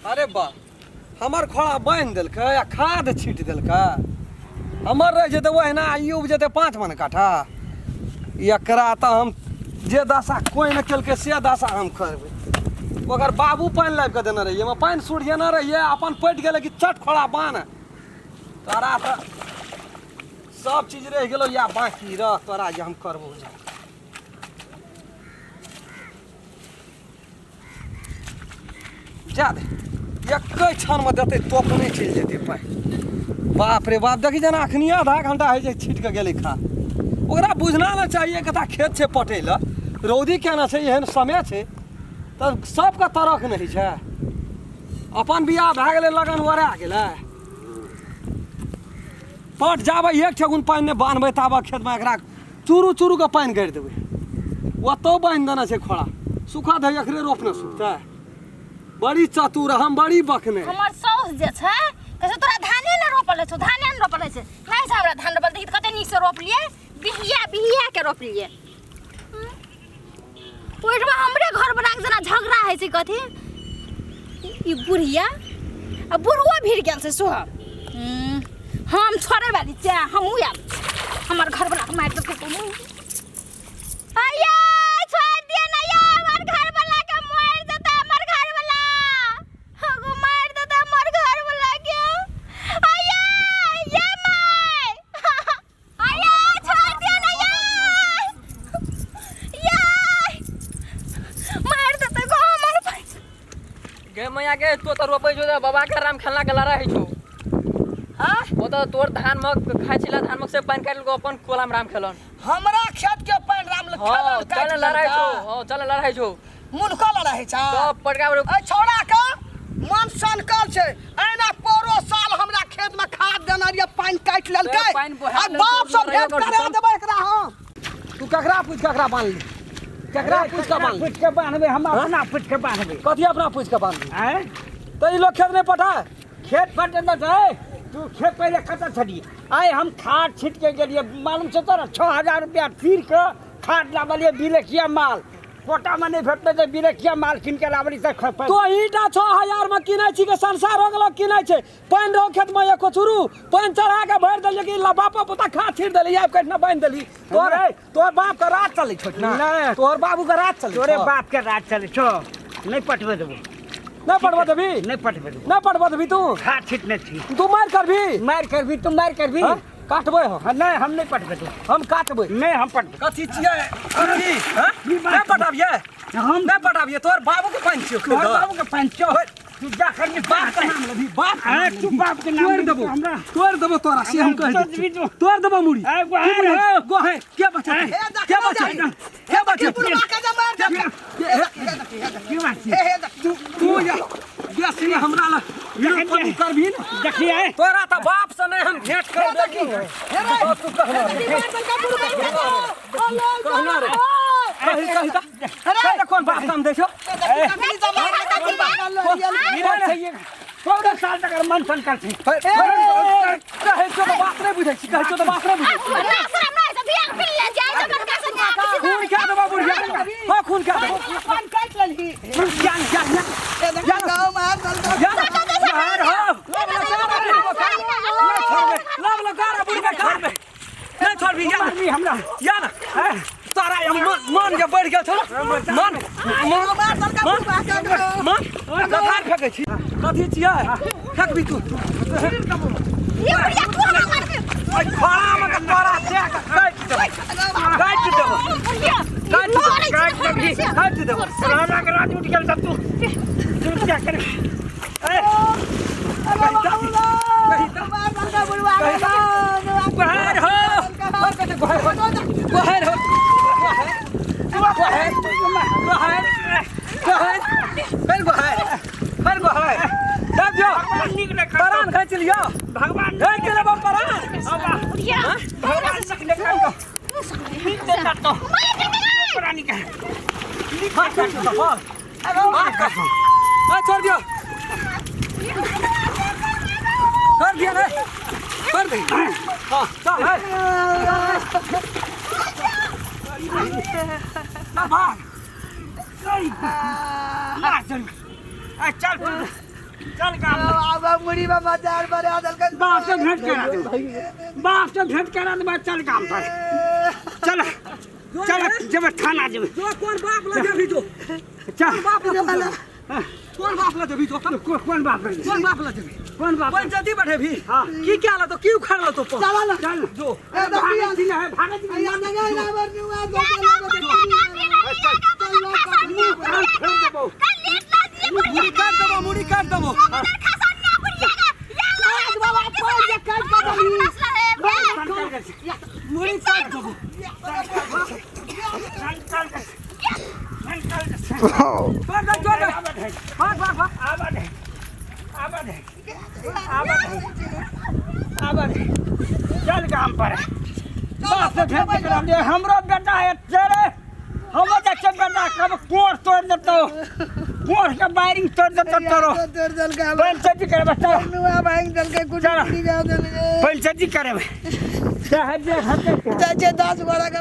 अरे बा हमर खोड़ा बान्हि देलकै आ खाद छीट देलकै। हमर रहि जेतै ओहिना आ ई उपजेतै 5 मन काठा। एकरा तऽ हम जे दशा कोइ नहि केलकै से दशा हम करबै। ओकर बाबू पानि लाबि कऽ देने रहियै, ओहिमे पानि सुढ़ियेने रहियै, अपन पटि गेलै कि चट खोड़ा बान्ह। तोरा तऽ सब चीज रहि गेलौ, या बाँकी रह तोरा जे हम करबौ। जा जा दे, एके क्षणमे देतै तोपने चलि जेतै पानि। बाप रे बाप, देखी जेना अखनी आधा घंटा होइ छै छीट कऽ गेलै खाद। ओकरा बुझना ने चाहिए कता खेत छै पटै लए, रौदी केना छै, एहन समय छै तऽ सबके तरक नहि होइ छै। अपन बियाह भए गेलै, लगन ओरा गेलै, पट जाबै एक ठेहुन पानि नहि बान्हबै ताबऽ खेतमे एकरा चूरू चूरू के पानि गाड़ि देबै। ओतौ बान्हि देने छै खोड़ा, सुखा धै एकरे रोपने सुखतै। बड़ी चतुर हम, बड़ी बकने। हमर साउस जे छै कहै छै तोरा धाने ने रोपल छै, धाने ने रोपल छै। नहि छै हमरा धान रोपल, देखी कते नीक से रोपलियै, बिहिया बिहिया के रोपलियै। ओहिठमा हमरे घर बना के जेना झगड़ा होइ छै कथी ई बुढ़िया आ बुढ़वो भिड़ गेल छै सोह। हम छोड़े वाली छियै, हमहूँ आयब, हमर घर वाला के मारि देलकै कोनो। अय्या छोड़ दिए ना या, हमर घर वाला के मारि देता, हमर घर वाला हगो मारि देता हमर घर वाला के। अय्या ये my, अय्या छोड़ दिए ना या, या मारि देता गो हमर भाई। गे मैया गे, तो तऽ रोपै छौ तऽ बाबा के राम खेलना के लड़ाइ होइ छौ। हाँ? ओ तऽ तोर धान मग खाइ छिला, धान मग से पानि काटि लेलको, अपन कोला में राम खेलन। हमरा खेत के पानि राम हाँ, खेलन काटि चल लड़ाइ लेलका। छौ, हाँ, चल लड़ाइ छौ। मुनका लड़ाइ छौ। सब पटका बड़- ऐ छौड़ा के मन सनकल छै, एना पोरो साल हमरा खेत में खाद देने रहियै, पानि काटि लेलकै। पानि बोहा आ लेलकै, बाप सब लड़ाइयो भेंट कर करा देतौ। देबै एकरा हम। तू ककरा पूछि ककरा बान्हली? ककरा पूछि कऽ बान्हली? पूछि के बान्हबै हम, अपना पूछि के बान्हबै। कथी अपना पूछि कऽ बान्हली? आँय? तऽ ई लोग खेत नहि पटाए? खेत पटेने छै, तू खेत पहिले कतऽ छलियै? आइ हम खाद छीट के गेलियै, मालूम छै तोरा? 6000 रुपया तीर के खाद लाबलियै, बिलखिया माल कोटामे नहि भेटलै तऽ बिलखिया माल कीन के लाबली तऽ तो ईटा 6000 में किनै छी के संसार हो गेलो किनै छै। पानि रहो खेत में एको चूरू, पानि चढ़ा के भरि देलियै कि बापा पुता खाद छीट देली, आबि कऽ बान्हि देली। तोहर तोहर बाप के राज चलै छौ ना? नहि। तोहर बाबू के राज चलै तोरे छौ। बाप के राज चलै छौ। नहि पटबै देबो। नहि पटबऽ देबी? नहि पटबै देबो। नहि पटबऽ देबी तू? खाद छीटने छी। तू मारि करबी? मारि करबी, तू मारि करबी। हाँ? काटबै हम। हाँ, नहि, हम नहि पटबै देबो। हम काटबै। नहि, हम पटबै। कथी छियै? कथी? हाँ? की बात? नहि पटाबियै? हम नहि पटाबियै? तोहर बाबू के पानि छियौ। तोहर बाबू के पानि छियौ। तू जा कर बाप के नाम लेबही, बाप के अरे नाम तू लेबही। बाप के नाम तोड़ि लेबही देबो। हमरा। तोड़ि देबो तोरा, से हम कहि दै तोड़ि छियौ। तोड़ि देबो मुड़ी। ए, गोहार की बुझै? हो। गोहार। के बचेतै? ए, के बचेतै? के बचेतै? बुढ़वा के जे मारि देलकै। हे देखी, हे देखी, हे देखी। की बात छै? हे, हे देखी। तू या बेसी हमरा लग देखै तू करबही ने? देखिए। तोरा तऽ बाप से नहि हम भेंट कर देबी। हे रे। तू कहना रे। मारि देलकै बुढ़वा के जे। कहना रे। कही, कही तऽ। कही तऽ कोन बाप नाम दै छौ? देखी, जे मारि देलकै बुढ़वा के लोहिया। 14 साल तक मन सनकल छै। कहै छौ तऽ बात नहि बुझै छी, कहै छौ तऽ बात नहि बुझै छी। हमरा शरम नहि छै, बियाह पी ले जाइ छै बड़का से न्याय किसी खून क्या देबो बुढ़िया? हाँ, खून क्या देबो? पानि काटि लेलही। जा, जा, जा। हे देखी, गाँव मारि देलकै। जा, बाहर हो। लब लगा रे बुढ़िया, छोड़ बे। नहीं छोड़बी, या ना। मारबी हमरा। या ना। तारा हम मन के बढ़ गेल छौ मन मन मारि देलकै बुढ़वा के। मन लथार फेकै छी। कथी छियै? फेकबी तू? ये बुढ़िया तू हमरा मारबी? अइ खोड़ा में के तोरा दे के काटि देबो, काटि देबो, बुढ़िया काटि देबो, मारै छै, मारै छै। काटि देबो। राणा के राज उठ गेल तब तू तू क्या कर? ए, मारि देलकै बुढ़वा के। गोहार हो, और कते गोहार हो, गोहार हो, गोहार, गोहार, गोहार, फिर गोहार, फिर गोहार। तब जो भगवान नीक ने करतौ। परान खींच लियो, भगवान खींच लेबो परान। बुढ़िया भगवान नीक ने करतौ, नीक ने करतौ। प्राणी के हाथ काट दो, बाल हाथ काट दो। हाँ, छोड़ दियो, छोड़ दिया रे, छोड़ दे। हाँ, चल है, चल भाग। मार चल, ए, चल तू। चल गाम में। आब मुड़ी में मजार बना देलकै। बाप से भेंट करा देबै, बाप से भेंट करा देबै। चल गाम पर चल, चल जेबै थाना जेबै। जो कोन बाप लग जेबही जो? चल। बाप लग जेबही? कोन बाप लग जेबही जो? कोन बाप लग? कोन बाप लग जेबही? कोन बाप? पंचायती बैठेबही? हाँ। की क्या ला तो की उखाड़ ला तो? चल ना। चल। जो। ए, भागै छी ने, भागै छी ने। मुड़ी काट देबो, मुड़ी काट देबो। मुड़ी काट देबो। छोड़ दे, छोड़ दे। भाग भाग भाग। आबा दे, आबा दे, आबा दे। चल गाम पर, बाप से भेंट करा दे। हमरो बेटा है तेरे, हमरो देखते बेटा कब कोर तोड़ देतो, कोर के वायरिंग तोड़ देतो तोरो। पंचायती करबे चल। चल। पंचायती करबे, चाहे जे हेतै। 10 गोरा के।